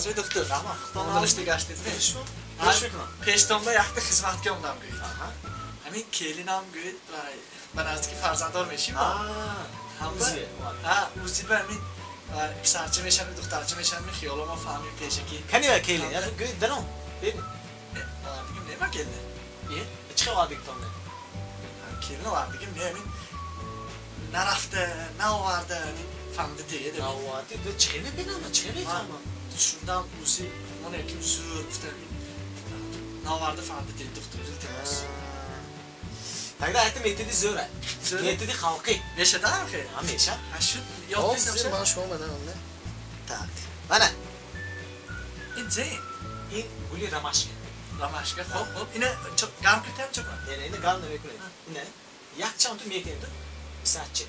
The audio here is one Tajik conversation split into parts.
Нағзми доктор? Раҳмат. Номдоништа гаштед. Гӯш мекунам. Пештон ба якта хизмат ки омдам гӯед. Ҳамин келинам гӯед, ба наздики фарзанддор мешим. Узи ба ҳамин писарча мешавам, духтарча мешавам, хиёлома фаҳмим пешакӣ. Кани ва келин? Гӯед даром. Бибин. Овардигим не ма келин? Е, чӣ хел овардигитон не? Келин овардигим не, ҳамин нарафта, наоварда, ҳамин фаҳмида дед. Наоварди, чӣ хел мебинам, чӣ хел мефаҳмам? Шундан узи мон яким зӯр гуфта, наоварда фаҳмида дед духтур, илтимос. Тогда это методи зӯра. Методи халқӣ. Мешада ҳам хел? Ҳа, меша. Ҳа, шуд. Ҳозир ман шумо мадам. Так. Мана. Ин зе? Ин гули ромашка. Ромашка, хоб, хоб. Ина гарм кардам чӣ кунам? Не, не, ина гарм намекунед. Ина якчанд ту мекунед. Писарча.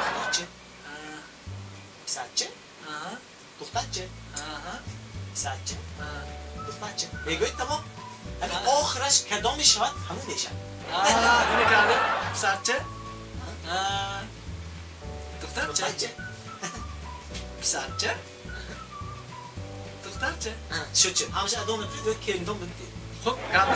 Духтарча. Писарча. Духтарча. Писарча. Духтарча. Мегӯед тамом. Ҳамин охираш кадом мешавад, ҳамун мешавад. Ина карда писарча. Духтарча. Писарча. Духтарча. Шуд, шуд. Ҳамаша адо мекунед ва келиндон бидед. Хуб, гарм.